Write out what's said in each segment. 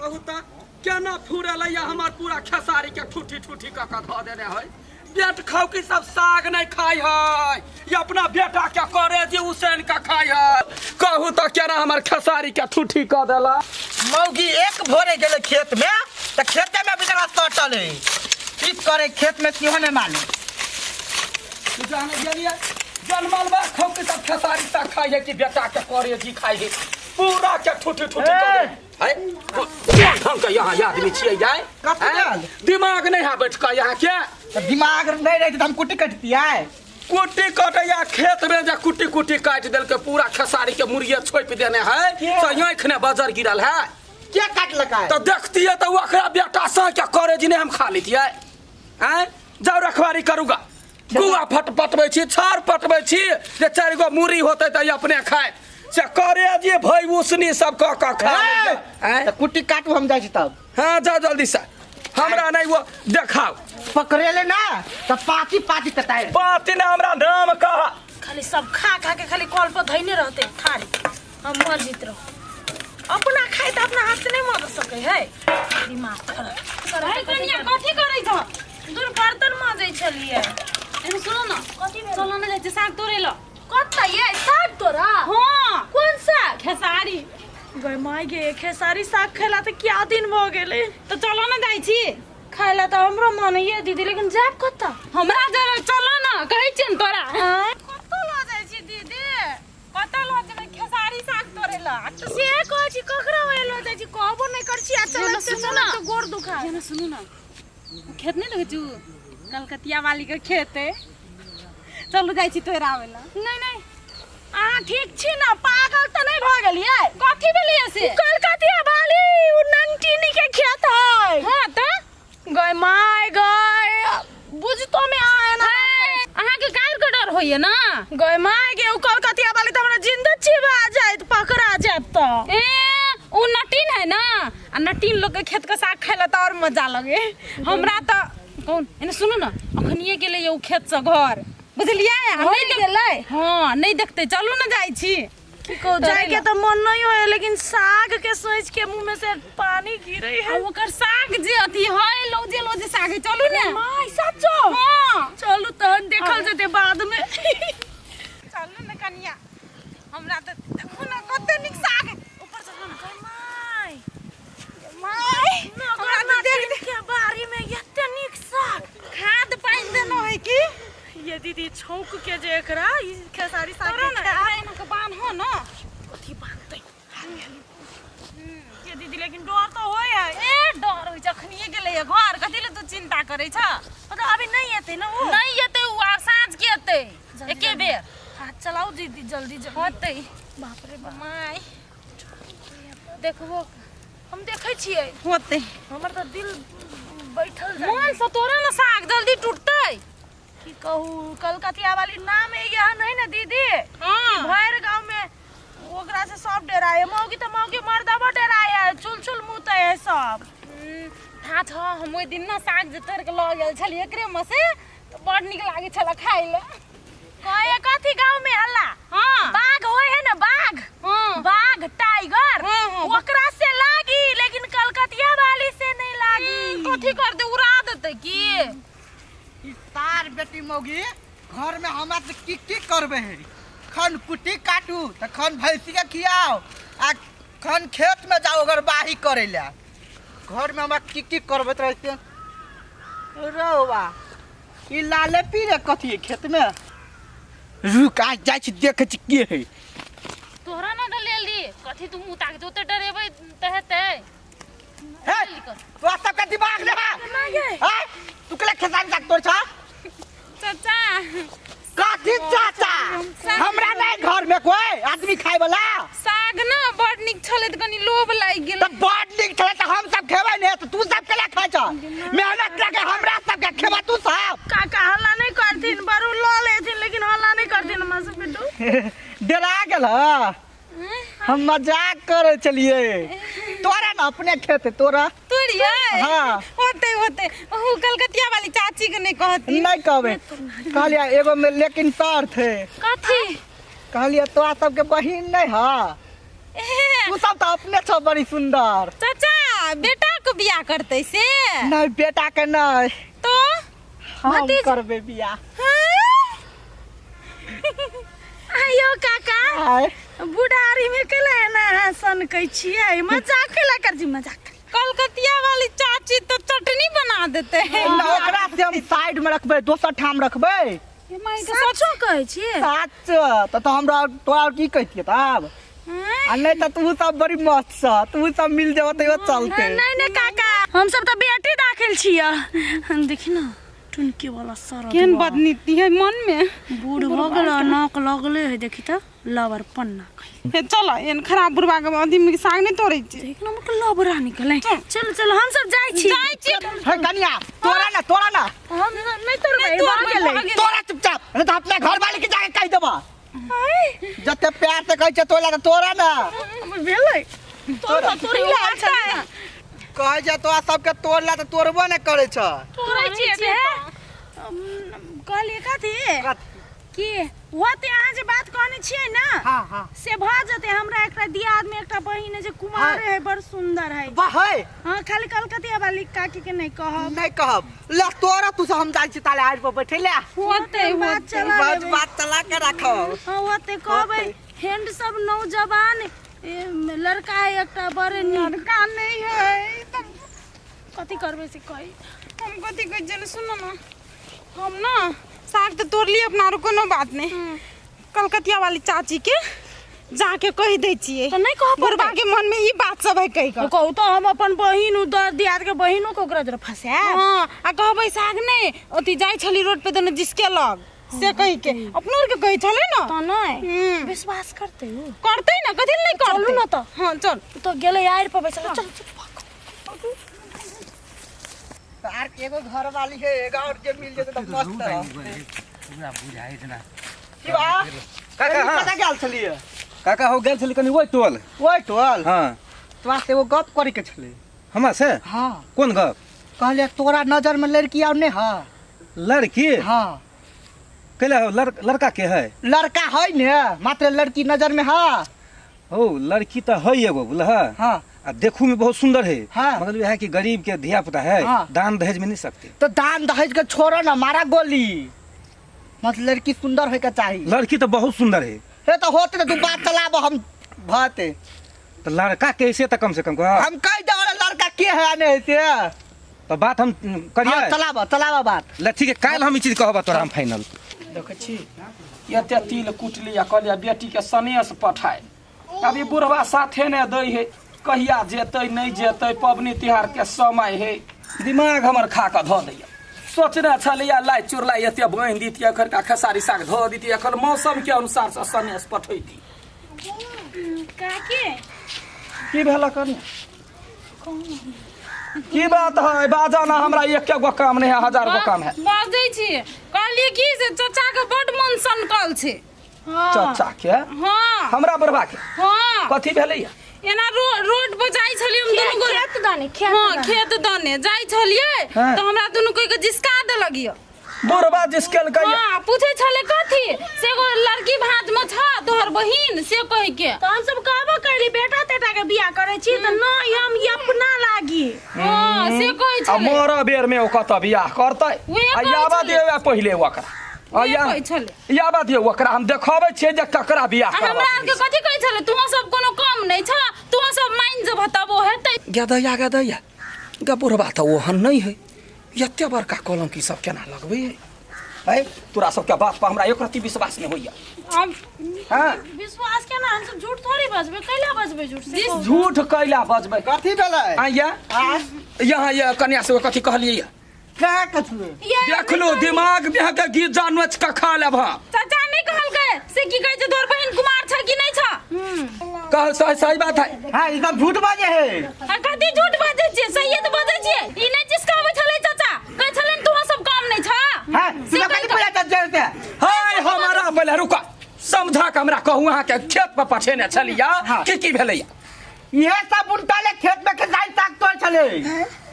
कहू तऽ केना फुरेलै या हमर पूरा खेसारी के ठूठी ठूठी कऽ कऽ धऽ देने है। बेट खाउ की सब साग नहीं खाइ है, ये अपना बेटा के करे जे उसैन के खाइ है। कहू तऽ केना हमर खेसारी के ठूठी कऽ देला। मौगी एक भोरे गेलै खेत में तऽ खेते में बेचारा सटल है, की करे खेत में सेहो नहीं मालूम। तू जाने गेलियै जनमल बा खाउ की सब खेसारी साग खाइ है कि बेटा के करे जी खाइ है, पूरा के ठूठी ठूठी कऽ दे है। कोन ढंग के यहाँ आदमी छियै जाय? कथी हैं? भेल? दिमाग नहीं है बैठ कऽ यहाँ के? तऽ दिमाग नहीं रहते तऽ हम कुट्टी कटतियै। कुट्टी कटैया खेत में जे कुट्टी कुट्टी काटि देलकै, पूरा खेसारी के मुड़िए छोपि देने है। के? से आँखि ने बजर गिरल है। के काटलकै? तऽ देखतियै तऽ ओकरा बेटा सँ के करे जी नहीं हम खा लेतियै। आँय जाउ रखवारी करूगा, गुआ फट पटबै छी, छाड़ पटबै छी जे चारि गो मुड़ी होतै तऽ ई अपने खाय से करे जे भई उसनी सब कऽ कऽ खा लैए। आँय? तऽ कुट्टी काटू, हम जाइ छी तब। हाँ जाओ जल्दी से, हमरा नहीं वो देखाओ। पकड़ेले ना तऽ पाची पाची कटाए पाती ने हमरा नाम कहा। खाली सब खा खा के खाली कल पर धैने रहते थारी, हम मर जीत रहो। अपना खाए तऽ अपना हाथ से नहीं मर सके है, दिमाग खराब। अरे कनिया कथी करै छ? दूर बर्तन माजै छलियै। एने सुनो न। कथी भेल? चलो न जाइ छी साग तोड़े ल। कतऽ ये साग तोरा? हाँ। कोन साग? खेसारी। गय माय गे, खेसारी साग खेला तऽ क्या दिन भऽ गेलै। तऽ चलो न जाइ छी। खाय ला तऽ हमरो मन ये दीदी, लेकिन जायब कतऽ? हमरा जरा चलो न, कहै छियन तोरा। आँय? कतऽ लऽ जाइ छी दीदी? कतऽ लऽ जेबै, खेसारी साग तोड़े ल। से कहै छी ककरा ओए लऽ जाइ छी, कहबो नहि करै छी आ चलैत सुनू चलैत न। तऽ गोड़ दुखाय। जेना सुनू न, खेत नहि देखै छु कलकतिया वाली के खेत है, चलू जाइ छी तोरा आबै ला। नहीं नहीं, अहाँ ठीक छी ना? पागल तऽ नहीं भऽ गेलियै? कथी भेलियै से? कलकतिया वाली उ नंटिनी के खेत है। हाँ तऽ गय my गय, बुझतो में अहाँ एना बात करै छी। अहाँके काल्हि के डर होइए ना? गय my गे, उ कलकतिया वाली तऽ हमरा जिंदा चिबा जायत, पकड़ा जायत तऽ। ए उ नटीन है ना, आ नटीन लोग के खेत के साग खाय ला तऽ और मजा लगे हमरा तऽ। कौन एने सुनू न, अखनिए गेलै उ खेत से घर, बुझलियै? आ नहि घर गेलै? हाँ नहीं देखते, चलू न जाइ छी। की कहू, जाय के तऽ मन नहीं होय, लेकिन साग के सोच के मुंह में से पानी गिरे है। आ ओकर साग जे अथी है, लौजे लौजे साग है, चलू ने। My सचो? हाँ। चलू तहन देखल जेतै बाद में। चलू ने कनिया, हमरा तऽ देखू ने कते नीक साग है। ऊपर से ना। My my, हमरा तऽ देख देख के बारी में एते नीक साग। खाद पानि देनो है की? ये दीदी छौंक के जे एकरा ई खेसारी साग तोरा के ने खाय। एकरा एना के बान्हो न। कथी बान्हतै? हाली हाली। ये दीदी लेकिन डर तऽ होय है। ए डर होइ छै, अखनिए गेलै घर, कथी ले तू चिंता करै छ? मतलब अभी नहीं एतै ना उ? नहीं एतै उ, आब साँझ के एतै। जल्दी, एके जल्दी। बेर। हाथ चलाउ दीदी जल्दी जल्दी। होतै। बाप रे बाप। My देखबो, हम देखै छियै। होतै। हमर तऽ दिल बैठल जाय। मन से तोरा ने साग जल्दी टूटतै। की कहू, कलकतिया वाली नाम एहन है ना दीदी। हाँ। कि भरि गांव में ओकरा से सब डराए है। मौगी तऽ मौगी, मर्दबो डराए है, चुल चुल मुँह है सब। था छ, हम ओहि दिन ना साग जे तोड़ के लऽ गेल छलियै एकरे में से, तऽ बड़ नीक लागै छलै खाय लए। कहे कथी गांव में हल्ला? हाँ। बाघ होय है ना, बाघ। हाँ। बाघ टाइगर। हाँ, हाँ। ओकरा से लागी, लेकिन कलकतिया वाली से नहीं लागी। कथी कर दे, उड़ा देतै की? ई तार बेटी मौगी घर में हमरा से की की करबे है, खन कुट्टी काटू तऽ खन भैंसी के खियाओ आ खन खेत में जाओ अगर बाही करे ला। घर में हमरा की की करबैत रहते। रौआ ई लाले पीले कथी है खेत में? रुक आज जाइ छी देखै छी के है। तोहरा ना डलेली कथी, तू मुँह ताक जोते डरेबै तऽ हेतै। हे तोरा सबके दिमाग ने है? हैं? तू केला खेसारी साग तोड़ छा? चाचा। कथी चाचा? हमरा नहीं घर में कोई आदमी खाए वाला। साग ना बड़ नीक छलै तऽ कनी लोभ लागि गेल। तऽ बड़ नीक छलै तऽ हम सब खेबै ने, तऽ तू सब केला खाइ छ? मेहनत लगे हमरा सब के खेबा तू सब। काका हल्ला नहीं करथिन, बरू लऽ लेथिन लेकिन हल्ला नहीं करथिन हमरा सब बेटू। डरा गेल ह? हम मजाक करे चलिए। तोरा ना अपने खेत है, तोरा। तोरिए? हाँ। होते होते ओहू कलकतिया वाली चाची के नहीं कहती। नहीं कहबे, कहलिए एगो में लेकिन शर्त है। कथी? कहलिए तोरा सबके बहिन नहीं है, ए। तू सब तो अपने छौ बड़ी सुंदर। चाचा बेटा के बियाह करतै से नहीं बेटा के नहीं तो हम भतीज- करबे बियाह आयो काका आय बुढ़ारी में केला एना अहाँ सनकै छियै मजाक केला कर जी मजाक कलकतिया वाली चाची तो चटनी बना देते हैं ना ओकरा से हम साइड में रखबै दोसर ठाम रखबै सचो कहै छियै साच तऽ तऽ हमरा तोरा और की कहितियै तब आ नहीं तऽ तू सब बड़ी मस्त छ तू सब मिल जेबो तैयो चलते नहीं नहीं काका हम सब तऽ बेटी दाखिल छियै देखी ना टुनकी वाला सर केहन बदनीति है मन में बूढ़ भऽ गेल नाक लगले है देखी तऽ लबर पन्ना हे चल एहन खराब बुढ़वा के अथी में साग नहीं तोड़ै छै एक नंबर के लबरा निकले चल चल हम सब जाइ छी जाइ छी हे कनिया तोरा ना तोरा ना हम नहीं तोड़बै नहि तोड़बै, भऽ गेलै भऽ गेलै। तोरा चुपचाप नहीं तऽ अपना घर वाले के जाके कहि देबा जते प्यार से कहै छै तोरा तऽ तोरा ना भेलै तोड़ तोड़ी लागल छै कहै छै तोरा सबके तोड़ला तऽ तोड़बो नहि करै छ तोड़ै छियै बे कहलियै कथी कि होते अहाँ जे बात कहने छियै ने हाँ हाँ से भऽ जेतै हमरा एकटा दियाद में एकटा बहिन है जे कुमार है बड़ सुंदर है वाह है हाँ खाली कलकतिया वाली काकी के नहीं कहब नहीं कहब ले तोरा तू से हम जाइ छी ताले आड़ि पर बैठे ले होते बात होते चला बात लेबै। बात चला के राखब हाँ होते कहबै हैंड सब नौजवान लड़का है एकटा बड़े नीक लड़का नहीं है तो कथी करबै से कही हम कथी कहै छियै सुनो ना हम ना साग तो तोड़ लिए अपना आरो कोनो बात नहीं कलकतिया वाली चाची के जाके कहि दै छियै तऽ नहि कहऽ बुढ़बा पड़तै के मन में ई बात सब है कहि कऽ कहू तऽ हम अपन बहिन उ दर दियाद के बहिनो के ओकरा जरा फसायब हाँ आ कहबै साग नहि ओती जाइ छली रोड पे तऽ जिसके लग से कहि के अपनो आर के कहै छलै ना तऽ नहि हम्म। विश्वास करतै उ करतै ना कथी लए नहि करतै चलू ना तऽ। हाँ चल उ तऽ गेलै आड़ि पर बैसल चल चल आर एगो घर वाली है एगो और जे मिल जेते तऽ मस्त रहतै। पूरा बुझाइ छै ना की बा काका हाँ कतऽ गेल छलियै काका हो गेल छली कनि ओहि टोल ओहि टोल हाँ तोरा से एगो गप करे के छलै हमरा से हाँ कोन गप कहलियै तोरा नजर में लड़की और नहीं है लड़की हाँ कैला हो लड़का के है लड़का है ने मात्र लड़की नजर में है हो लड़की तऽ है एगो बुझलह हाँ आ देखू में बहुत सुंदर है हाँ। मगर वह है कि गरीब के धिया पुता है हाँ। दान दहेज में नहीं सकते तो दान दहेज के छोड़ो ना मारा गोली मतलब लड़की सुंदर होए के चाही लड़की तो बहुत सुंदर है हे तो होते तो तू बात चलाब हम भते तो लड़का कैसे तो कम से कम कह हम कह दे लड़का के है नहीं से तो बात हम करिए हाँ, चलाब चलाब बात ले ठीक है काल्हि हम ई चीज कहब तोरा हम फाइनल देखै छी एते तिल कुटली आ कहलियै बेटीके सनेस पठाय अभी बुढ़वा साथे नहि दै है कहिया जेतै नहि जेतै पबनी तिहारके समय है दिमाग हमर खा कऽ धऽ दैया सोचने छलियै लाइ चुरलाइ एते बान्हि दितियै एखनका खेसारी साग धऽ दितियै एखन मौसमके अनुसारसँ सनेस पठैती काकी की भेल कनिया की बात है बाजा ना हमरा एक गो काम नहीं है हजार गो काम है बाजै छी कहलियै की से चाचा के बड मन सनकल छै चाचा के हाँ हमरा बुढ़वा के हाँ कथी भेलै या एना रोड पर जाइ छलियै हम दुनू गोरे खेत दाने खेत हाँ दाने। खेत दने जाइ छलियै हाँ। तऽ हमरा दुनू कोई के जिसका देलक यऽ बुढ़वा जिसकेलकै या हाँ पूछै छलै कथी से एगो लड़की भात में छ तोहर बहिन से कहि के तऽ हम सब कहबो कैली बेटा तेटा के बियाह करै छी तऽ नहि हम ई अपना लागी हाँ से कहै आ छलै मरऽ बेर में ओ कतऽ बियाह करतै उहे आ कहै याबा छलै। दियौ पहिले ओकरा आ उहे या कहै छलै। याबा दियौ ओकरा हम देखबै छियै जे ककरा बियाह आ हमरा आरके करबा कथी कहै छलै तोहर सब कोनो कम नहि छ तोहर सब मानि जेबह तब ओ हेतै गदैया गदैया गे बुढ़बा तऽ ओहन नहि है एते बड़का कलंक ई सब केना लगबै है है तोरा सबके बात पर हमरा एक रत्ती विश्वास नहि होइया अब हाँ विश्वास केना हम सब झूठ थोड़ी बजबै कैला बजबै झूठ से कहू। झूठ कैला बजबै कथी भेलै आइया आ यहाँ ये कन्या से कथी कहलियै या का कथी ये देखलो दिमाग में के गीत जानवच का खा लेब हम चाचा नहि कहलकै से की कहै छै तोहर बहिन कुमार छ कि नहि छ कह सही सही बात है हाँ ई सब झूठ बाजे है आ कथी झूठ बाजै छियै सहिए तऽ बाजै छियै ई नहि चिसकाबै छलै चाचा कहै छलै तोहर सब काम नहि छ हाँ से तू कहि कथी पूजा चल जेते हाय हमारा पहले रुका समझा के हमरा कहू अहाँ के खेत पर पठेने छलिया हाँ। की की भेलैया ये सब उल्टा ले खेत में खेसारी साग तोड़ छले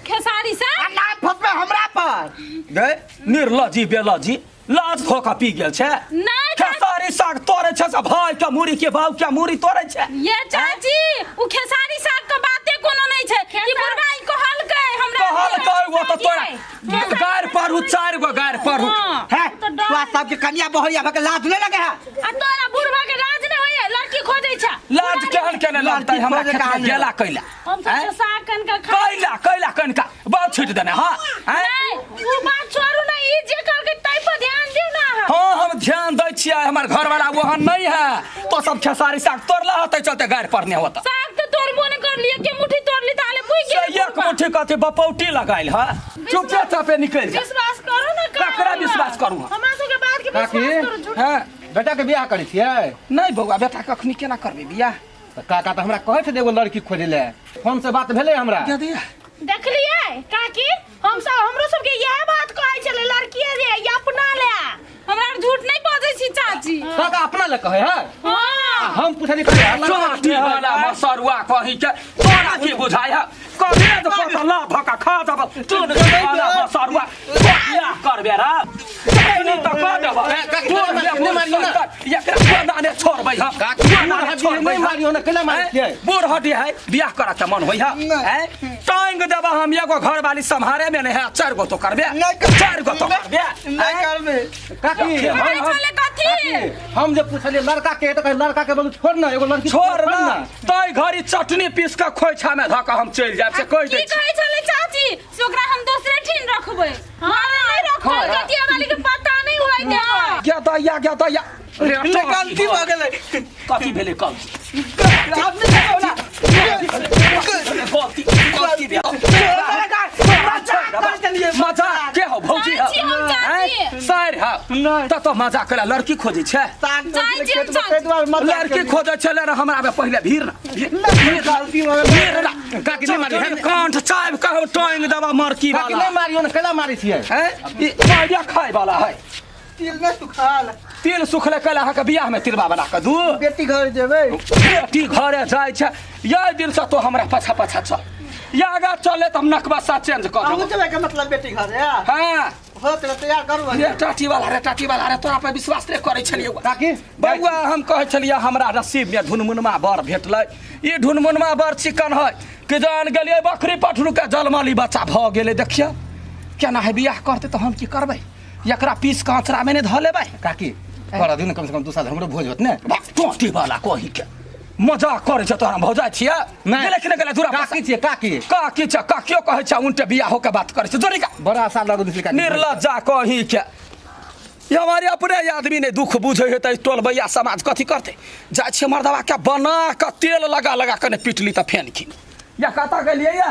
खेसारी से आ नाम फसबे हमरा पर गे निर्लजी बेलजी लाज धो कऽ पी गेल छै नहि चाची खेसारी साग तोड़ै छै से भाय के मूरी के बाप के मूरी तोड़ै छै ये चाची उ खेसारी साग के बाते कोनो नहि छै ई बुढ़बा साहब के कन्या बहरिया भके लाज नहीं लगे है। आ तोरा बुढ़वा के लाज नहीं होइए लड़की खोजै छ। लाज केहन केने लगतै हमरा लड़की खेत में खोजे कहाँ गेला कैला? हम आँय? सब साग कनका खा कैला कैला कनका बहुत छीट देने। हाँ आँय? नहीं उ बात छोड़ू ना, ई जे करके तै पर ध्यान दिउ ना अहाँ। हाँ हम ध्यान दै छियै, हमर घरवाला वहाँ नहीं है तो सब खेसारी साग तोड़ला होतै चलते गारि पड़ने होता। साग तो तोड़बो नहीं कर लिए के मुट्ठी तोड़ ली ताले मुई से गेल। एक मुट्ठी कथी बपौटी लगाइल है, चुपे चापे निकलि जा। विश्वास करू ना का ककरा विश्वास करू हम? हमरा सबके बात के काकी? विश्वास करू झूठ। हाँ बेटा के बियाह करै छियै? नहीं बौआ, बेटा कखनी केना करबै बियाह? तऽ काका तऽ हमरा कहै छलै एगो लड़की खोजै लए, फोन से बात भेलै हमरा। दे दिया। देखलियै काकी, हम सब हमरो सबके इएह बात कहै छलै लड़की रे ई अपना ले। हमरा आर झूठ नहीं बजै छी चाची। काका अपना लए कहै है? हाँ। हम पुछली कहै, चाटी वाला मसरुआ कही के तोरा की बुझाय है? कभी तो पता ला भका खा जब चुन वाला मसरुआ बियाह करबे रा नहीं तो कह देब। काकी, नहीं मारियौ ना। एकरा कोना ने छोड़बै हम? काकी, कोना ने छोड़बै नहीं हम? मारियौ ना, केना मारै छियै? बूढ़ हड्डी है, बियाह करऽ के मन होइ है? हैं? टांग देबा हम, एगो घर वाली सम्हारे में नहीं है, चारि गो तो करबे। नहीं करबै। चारि गो तो करबे। नहीं हैं? करबे। काकी मारै छलै कथी? काकी, हम जे पुछलियै लड़का के तऽ कहै लड़का के बोलू छोड़ ना एगो लड़की छोड़ ना तै घड़ी चटनी पीस कऽ खोइछा में धऽ कऽ हम चलि जायब से कहि की दै छी। कहै छलै चाची से ओकरा हम दोसरे ठीन रखबै, घरे नहीं रखबै, कलकतिया वाली के पता नहीं होय देबै। गे दैया गे दैया रे, ले गलती भऽ गेलै। कथी भेलै गलती? गलती गलती भेल। मजाक के हौ भौजी? हौ चाची, हम चाची। सर हौ त तो मजाक कला लड़की खोजै छै। चाची, हम चाची। लड़की खोजै छलै र हमरा में पहिले भीड़ न गलती भऽ गेलै। भीड़ न। काकी नहीं मारियौ। कंठ चाबि कऽ हम टांग देबा मरकी काकी वाला। नहीं मारियौ ना, केना मारै छियै? हैं? ई पाइया खाय वाला है। तिल नहि सुखाल। तिल सुखले कल अहाँके बियाह में तिलबा बना कऽ दू। बेटी घर जेबै। बेटी घरे जाइ छै। यही दिन से तो हमरा पाछा पाछा चल या आगा चले तऽ हम नकबसा चेंज कऽ अहूँ देबो। जेबै के मतलब बेटी घरे? हाँ। होत रहे तैयार करू। रे टाटी वाला रे, टाटी वाला रे, तोरा पर विश्वास नहीं करै छलियै। काकी बौआ हम कहै छलियै हमरा नसीब में ढुनमुनमा बर भेटलै। ई ढुनमुनमा बर चिकन है कि जान गेलियै बकरी पठरू के जलमली बच्चा भऽ गेलै। देखियौ केना है बियाह करतै तऽ हम की करबै? एकरा पीस कऽ अँचरामे नहि धऽ लेबै? काकी कर दियौ ने, कम से कम 2 साल हमरो भोज होत ने। टोटी वाला कही के मजाक करै छै तोरा भौजाइ छियै? नहि। गेलै कि नहि गेलै दूरा? काकी छियै काकी। काकी छै, काकियो कहै छै उनटे बियाह होके बात करै छै जोरी का। बड़ा आशा लगल छलै काकी। निर्लज्जा कही के ये हमारे अपने आदमी नहीं दुख बुझे है तऽ टोलबैया समाज कथी करतै? जाइ छियै मर्दवा के बना कऽ तेल लगा लगा कऽ ने पिटली तऽ फेन खिन या कतऽ गेलियै ये?